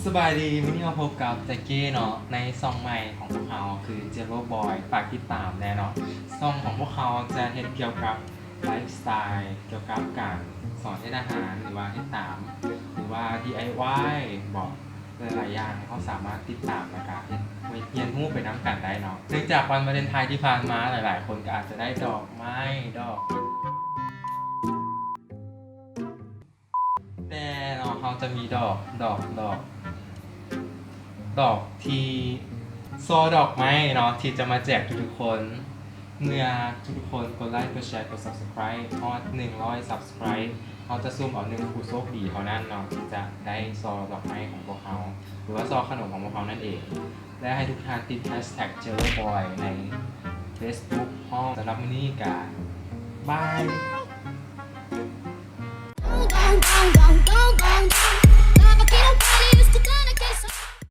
ສະບາຍດີ ມື້ນີ້ມາພົບກັບແຈັກກີ້ເນາະ ໃນຊ່ອງໃໝ່ຂອງພວກເຮົາ ຄື Jello Boy ຝາກຕິດຕາມແດ່ເນາະ. ຊ່ອງຂອງພວກເຮົາຈະເຮັດກ່ຽວກັບໄລຟ໌ສະໄຕລ໌ ກ່ຽວກັບການສອນເຮັດອາຫານ ຫຼືວ່າເຮັດຕາມ ຫຼືວ່າ ດີໄອວາຍ ເບາະ ຫຼາຍໆຢ່າງ ເຮົາສາມາດຕິດຕາມ ແລ້ວກະເຮັດ ຮຽນຮູ້ໄປນຳກັນໄດ້ເນາະ. ເນື່ອງຈາກວັນວາເລນທາຍທີ່ຜ່ານມາ ຫຼາຍໆຄົນກໍອາດຈະໄດ້ດອກໄມ້ ດອກ ແຕ່ເນາະ ເຮົາຈະມີດອກ ດອກ ດອກ ດອກທີ່ ຊໍ່ດອກໄມ້ເນາະ ທີ່ຈະມາແຈກທຸກໆຄົນ ເມື່ອທຸກໆຄົນກົດໄລ ກົດແຊ ກົດ Subscribe ຮອດໜຶ່ງຮ້ອຍ Subscribe ເຮົາຈະສຸ່ມເອົາໜຶ່ງຜູ້ໂຊກດີເທົ່ານັ້ນເນາະ ທີ່ຈະໄດ້ຊໍ່ດອກໄມ້ຂອງພວກເຮົາ ຫຼືວ່າຊໍ່ຂະໜົມຂອງພວກເຮົານັ້ນເອງ. ແລະ ໃຫ້ທຸກທ່ານຕິດ Hashtag Jello Boy ໃນ Facebook ພ້ອມ. ສຳລັບມື້ນີ້ກະບາຍ.